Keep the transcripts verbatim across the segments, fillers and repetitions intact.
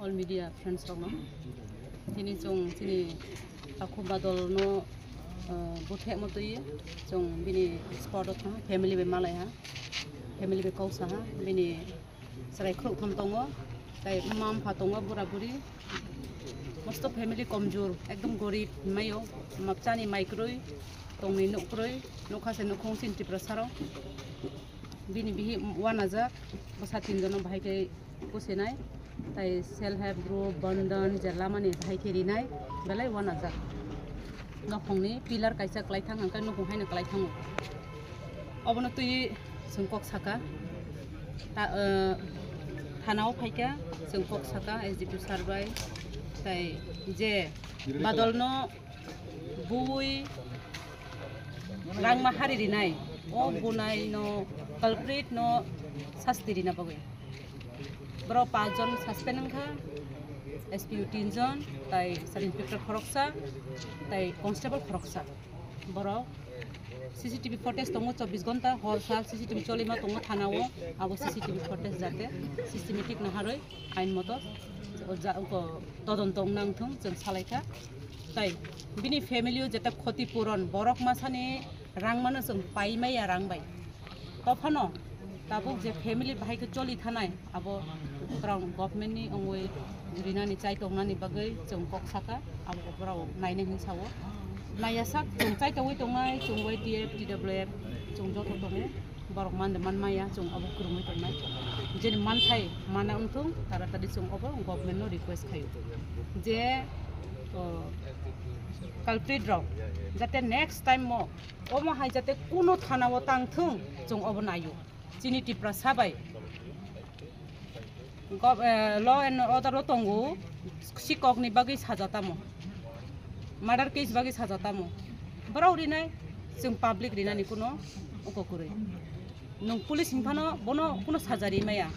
All media friends rokno tini chwng chini takhuk Badolno, uh, buthekma twi chwng bini spot o thang family bai malai ha, family bai kok sa ha, bini chwrai khurok thum tongo, tai mma mpha tongo, bura buri, mosto family komjur, ekdom gorib hinmaio, mapchani mai kwrwi, tongni nuk kwrwi, nukha se nukhung chini Tiprasa rok. Bini bihi wanajak, bwsa tinjono bahai khe kusinai, tai self help group, bandhan, je lamani bahai khe rinai, belai wanajak. Nokhongni pillar kaisa kwlai thang, hwnkhai nukhung haino kwlai thango. Obono twi chwng kok saka, ta-, eh, thanao phaikha, chwng kok saka S D P sir bai, tai je Badolno bui rangma hari rinai, o bunai no culprit no sasti rina bagwi. Borok panch jon suspend wngkha, S P O tin jon, tai sub inspector khoroksa, tai constable khoroksa. Borok C C T V footage tongo chobbish ghonta, hor sal C C T V cholima tongo thana o, abo C C T V footage jate systematic naharwi ain moto o ja-, o todonto wngna wngthung chwng salaikha. Tai bini family o jeta khoti puron, borok masani rang mano chwng pai maya rang bai. Tophano tabuk je family bahai khe choli thanai, abo kwrang government ni wngwi rinani chai tongnani bagwi chwng kok saka, abo borok nainai hin sao. Naiya sak chwng chai tongwi tongnai, chwng Y T F, T W F, chwng joto tongo. Borok mande man maya, chwng abo kwrwngwi tongnai. Jeni manthai mana wngthung, taratari chwng obo government no request khaio. Je, o, culprit rok jate next time mo omo hai jate kuno thana o tang thung, chwng obo naio. Chini Tiprasa bai gov-, eh, law and order o tongo, sikok ni bagwi saja tamo, murder case bagwi saja tamo, borok rinai, chwng public rinani kuno oko kwrwi. Nwng police hwnphano bono kuno saja ri maya,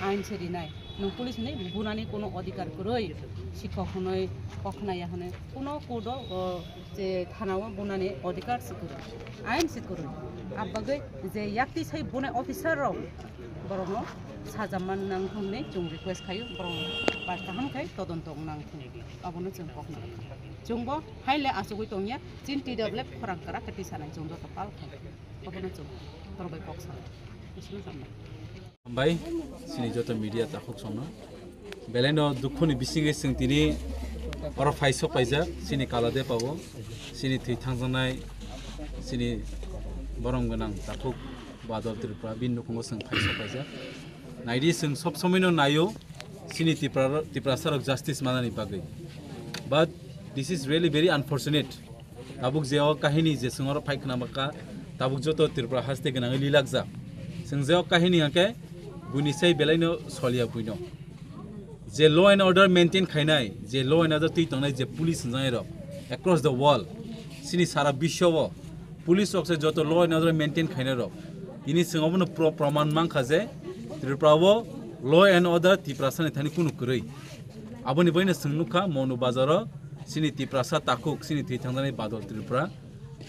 ain se rinai. Nwng police hwnwi bunani kuno odhikar kwrwi, sikok hwnwi, kokhnaya hwnwi kuno court o, o, je thana o bunani odhikar se kwrwi, ain se kwrwi. Abagwi je yakti sai bunai officer rok borokno saja man nang hwnwi chwng request khaio, borok bai kaham khai todonto wng nang thung, abono chwng kokna rwkha. Chwngbo haile achugwi tongya, chini T W F khorang kwrak khe tisanai chwng joto pal khai. Obono chwng borok bai kok sanai. Bisingtwi sambai. Hambai, chini joto media takhuk songno. Belaino dukhuni bisingo chwng tini oro phai sok paijak, chini Kaladepa o, chini thwi thangjaknai, chini borom gwnang takhuk Badal Tripura, bini nukhungo chwng phai sok paijak. Naidi chwng sob somoino naio, chini Tipra, Tiprasa rok justice manani bagwi. But this is really very unfortunate. Tabuk je o kahini je chwng oro phai khna bakha, tabuk joto Tripura haste gwnangwi lilakjak. Chwng je o kahini hwnkhe buini sai belaino soliya buino. Je law and order maintain khainai, je law and order twi tongnai je police hwnjaknai rok across the world, chini sara biswo o police rok se joto law and order maintain khainai rok. Tini chwng obono pro-, proman mankha je Tripura o law and order Tiprasani thani kunu kwrwi. Aboni baino chwng nukha Monu Bazaro chini Tiprasa takhuk, chini thwi thangjaknai Badal Tripura.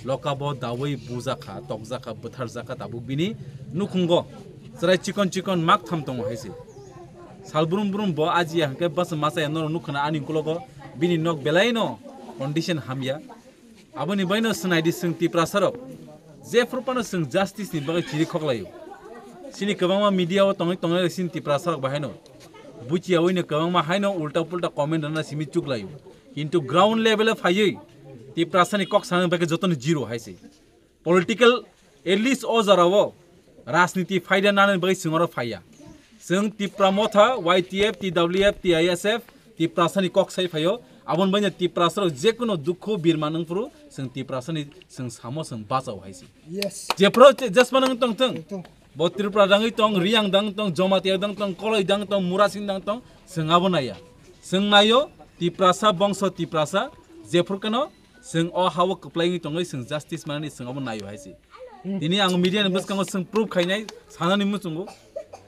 Lokabo dawi bujakha, tokjakha, bwtharjakha tabuk bini nukhungo. Chwrai chikon chikon mak tham tongo hai se. Sal brum brum bo ajiya hwnkhe bwsa machaya norok nukha na ani ukologo bini nok belaino condition hamya. Aboni baino swnaidi chwng Tiprasarok. Jephru phano chwng justice ni bagwi chiri khoklaio. Chini kwbangma media o tongwi tongnai chini Tiprasarok bahaino. Buchiyaoino kwbangma haino ulta pulta comment rwna simi chuklaio. Kintu ground level o phaiwi Tiprasani kok sana bagwi jotono zero hai se. Political, at least o jora o rajniti phaida nani bagwi chwng oro phaiya. Chwng Tipra Motha, Y T F, T W F, T I S F, Tiprasani kok sai phaio. Aboni bagwi Tiprasarok jekunu dukhu birma nangphuru chwng Tiprasani chwng samo chwng bachao hai se. Yes. Jephru je-, jesma nang tong thung. Tong. Bo Tripura dangwi tong, Riyang dang tong, Jamatia dang tong, Koloi dang tong, Murasing dang tong, chwng abo naiya. Chwng naio, Tiprasa, bongso Tiprasa, jephru keno, chwng o ha-o kwplaigwi tongwi chwng justice manani chwng abo naio hai se. Hmm. Tini ang media ni bwskango chwng proof khainai sanani muchungo.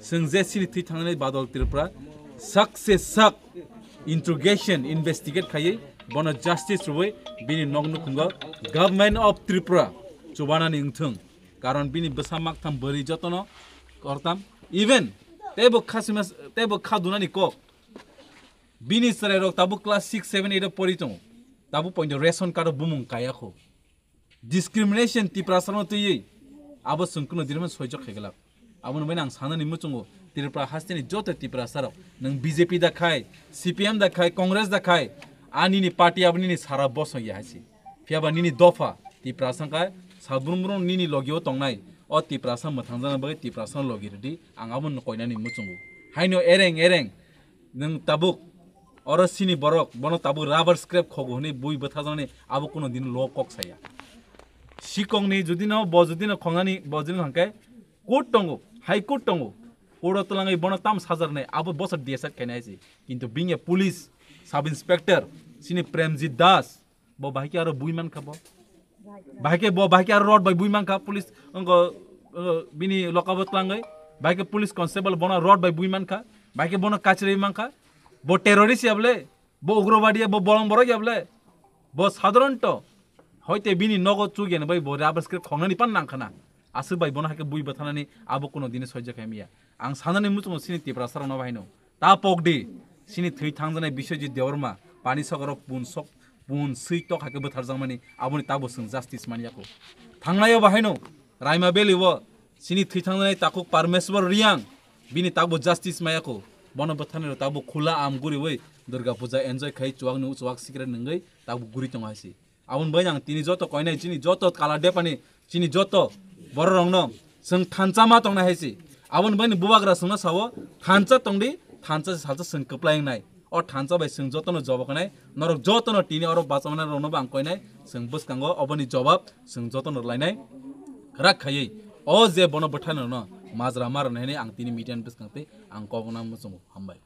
Chwng je chini thwi thangnani Badal Tripura sak se sak interrogation, investigate khaiwi bono justice rwui bini nok nukhungo Government of Tripura chubanani wngthung. Karon bini bwsa maktham bwrwi jotono kortam. Even teibo kha sima, teibo kha dunani kok. Bini chwrairok tabuk class six, seven, eight o pori tongo. Tabuk poito ration card o bumung kaya kho. Discrimination Tiprasarokno twiwi abo chwng kuno dinimano soijo khaiglak. Aboni baino ang sanani muchungo Tripura hasteni joto Tiprasarok, nwng B J P da khai, C P M da khai, Congress da khai, a nini party abo nini sara bosong ya haisi. Phiyaba nini dopha Tiprasa khai, salbrum brum nini logio tongnai, o Tiprasa mwthangjakna bagwi Tiprasano logi rwdi, ang abono koinani muchungo. Haino ereng ereng nwng tabuk oro sini borok, bono tabuk rubber scrap khogo hwnwi bui bwtharjaknani abo kuno dino lo kok saya. Sikongni judino bo judino khongnani bo judino hwnkhe court tongo, High Court tongo. Court o twlangwi bono tam sajarnai abo bosor D S R khainai se. Kintu bini police sub inspector sini Premjit Das, bo bahai khe aro bui mankha bo. Bahai khe bo bahai khe aro rod bai bui mankha police, ongo, ongo bini lokabo twlangwi. Bahai khe police constable bono rod bai bui mankha. Bahai khe bono kachirwi mankha. Bo terrorist ya bole, bo ugrobadi ya, bo bolong borok ya bole. Bo sadharanto hoite bini nogo chugyan bai bo rubber scrap khongnani pan nangkhana. Aswk bai bono haikhe bui bwtharnani abo kuno dini soijo khaimiya. Ang sanani muchungo sini Tiprasarokno bahaino. Ta pokdi, sini thwi thangjanai Biswajit Debbarma, pani sokoro pun sok, pun swi tok haikhe bwtharjakmani, aboni tabuk chwng justice manyakho. Thangnaio bahaino, Raima Valley o, sini thwi thangjanai takhuk Parmeswar Riang, bini tabuk justice mayakho. Bono bwtharnai rok tabuk khula am guriwi Durga Puja enjoy khai chuwak nu chuwak sikre nungwi tabuk guri tongo haisi. Aboni bai ang tini joto koinai chini joto kala depani chini joto bororokno chwng thansa ma tongnai hai se. Aboni bai ni bubagra chwngno sao thansa tongdi, thansa se salsa chwng kwplai wngnai. O thansa bai chwng jotono jobo kwnai, norok jotono tini oro bachama rokno bo ang koinai chwng bwskango oboni jobab chwng jotono rwlainai kwrak khaiwi o je bono bwtharnai rokno majra ma rwnai hinwi ang tini media ni bwskang tei ang kok no muchungo hambai.